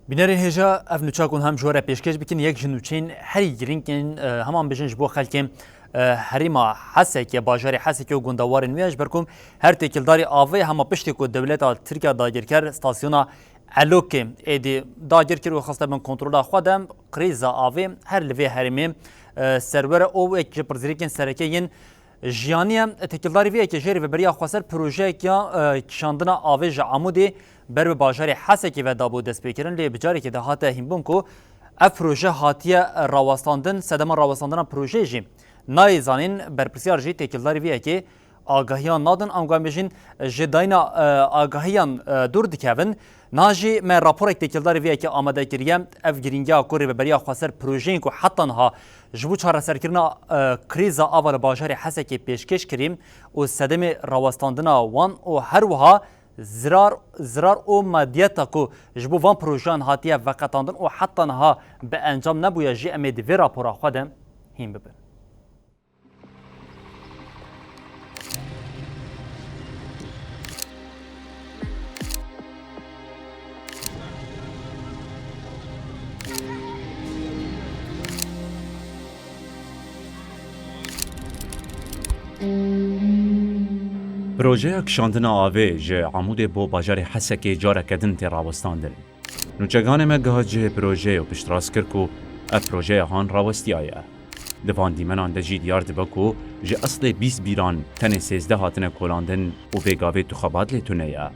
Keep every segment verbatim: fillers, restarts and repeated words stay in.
Bînerên hêja, ev nûçe ku hûn hem ji we re pêşkêş bikin, yek ji nûçeyên herî girîng ên, e, heman bijin ji bo xelkên, e, herêma Hesekê, bajarê Hesekê û gundewarên wê ye, ji ber ku her têkildarî avê hema piştê ku dewleta Tirkiye dagirker stasyona Elokê êdî dagir kir û xiste bin kontrola xwe de, krîza avê her li vê herêmê, e, ser we re û wek ji pirsgirêkên sereke yên jiyanî ye. Têkildarî vê yekê jê Rêveberiya Xweser projeyek ya, e, kişandina avê ji Amûdê ber bi bajarê Hesekê ve dabû destpêkirin, lê bi carekê de hate hînbûn ku ev proje hatiye rawestandin. Sedema rawestandina projeyê jî nayê zanîn. Berpirsiyar jî têkildarî vê yekê agahiyan nadin, ango em bêjin ji dayîna, e, agahiyan, e, dûr dikevin. Niha jî me raporek têkildarî vê yekê amade kiriye. Ev girîngiya ku Rêveberiya Xweser projeyên ku heta niha ji bo çareserkirina, e, krîza ava li bajarê Hesekê pêşkêş kirî û sedemê rawestandina wan û her wiha zirar, zirar û madiyeta ku ji bo van projeyan hatiye veqetandin û heta niha bi encam nebûye jî, em ê di vê rapora xwe de hîn bibin. Projeya kişandina avê ji Amûdê bo bajarê Hesekê careke din tê rawestandin. Nûçeganê me giha cihê projeyê û piştrast kir ku ev projeya han rawestiyaye. Di van dîmenan de jî diyar dibe ku ji eslê bîst bîran tenê sêzdeh hatine kolandin û vê gavê tu xebat lê tune ye.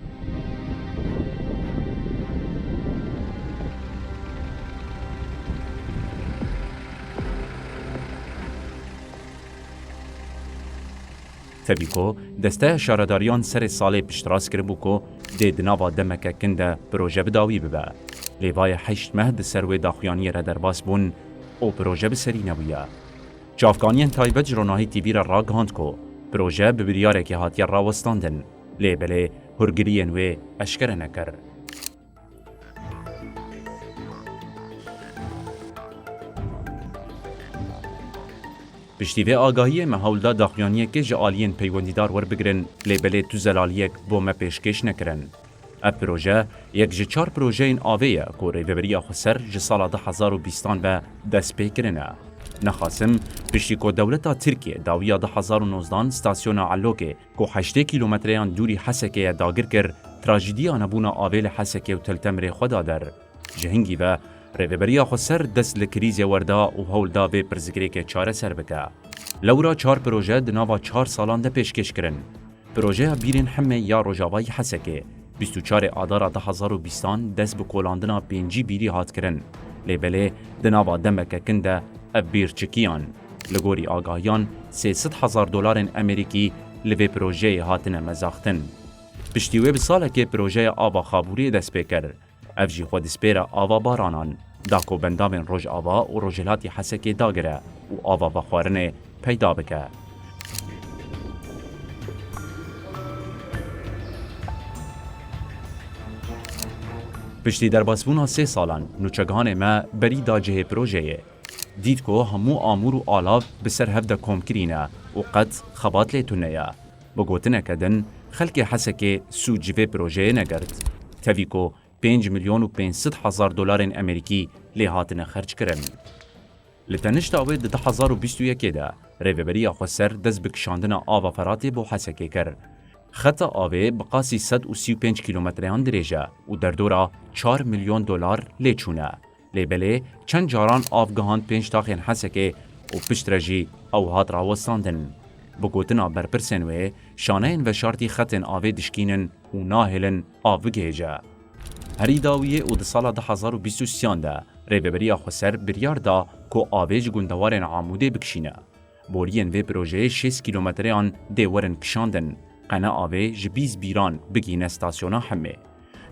Tevî ku Desteya Şaredariyan serê salê piştrast kiribû ku dê di nava demeke kin de proje bi dawî bibe. Lê vayê heşt meh di ser wê daxuyaniyê re derbas bûn û proje bi serî nebûye. Çavkaniyên taybet ji Ronahî T V re ragihand ku proje bi biryareke hatiye rawestandin, lê belê hûrgiliyên wê eşkere nekir. Piştî vê agahiyê me hewl da daxuyaniyekê ji aliyên peywendîdar werbigirin, lê belê tu zelaliyek bo me pêşkêş nekirin. Ev proje yek ji çar projeyên avê ye ku Rêveberiya Xweser ji sala du hezar û bîstan ve dest pê kirine. Nexasim, piştî ku dewleta Tirkiye dawiya du hezar û nozdan stasyona Elokê ku heştê kîlometreyan dûrî Hesekê ye dagir kir, trajediya nebûna avê li Hesekê û Til Temirê xwe da der. Ji hingî ve Rêveberiya Xweser dest li krîzê werda û hewl da vê pirsgirêkê çareser bike. Lewra çar proje di nava çar salan de pêşkêş kirin. Projeya Bîrên Himê ya Rojavayî Hesekê, bîst û çarê Adara du hezar û bîstan dest bi kolandina pêncî bîrî hat kirin. Lê belê di nava demeke kin de ev bîr çikiyan. Li gorî agahiyan sê sed hezar dolarên Amerîkî li vê projeyê hatine mezaxtin. Piştî wê bi salekê projeya ava Xabûrê dest pê kir. Ev jî xwe dispêre ava baranan, da ku bendavên Rojava û Rojhilatî Hesekê dagire û ava vexwarinê peyda bike. Piştî derbasbûna sê salan, nûçegihanê me berî da cihê projeyê. Dît ku hemû amûr û alav bi ser hev de kom kirî ne û qet xebat lê tune ye. Bi gotineke din, xelkê Hesekê sûd ji vê projeyê negirt. Tevî ku pênc milyon û pênc sed hezar dolarên Amerîkî lê hatine xerckirin. Li tenişta wê di du hezar û bîst û yekê de Rêveberiya Xweser dest bi kişandina ava Feratê bo Hesekê kir. Xeta avê bi qasî sed û sî û pênc kîlometreyan dirêj e û derdora çar milyon dolar lê çûne. Lê belê çend caran av gihand pênc taxên Hesekê û piştre jî ew hat rawestandin. Bi gotina berpirsên wê, şaneyên veşartî xetên avê dişkînin û nahêlin av bigihêje. Herî dawiyê û di sala du hezar û bîst û sêyan de Rêveberiya Xweser biryar da ku avê ji gundewarên Amûdê bikişîne. Boriyên vê projeyê şêst kîlometreyan dê werin kişandin, qene avê ji bîst bîran bigihîne stasyona Hemê.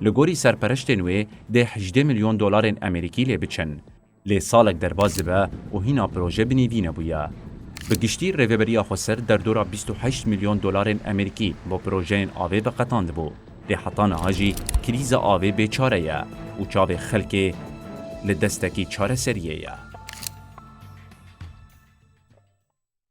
Li gorî serpereştên wê dê hejdê milyon dolarên Amerîkî lê biçin. Lê salek derbas dibe û hîna proje bi nîvî nebûye. Bi giştî Rêveberiya Xweser derdora bîst û heşt milyon dolarên Amerîkî bo projeyên avê veqetandibû. Lê heta niha jî krîza avê bêçare ye û çavê xelkê li destekî çareseriyê ye.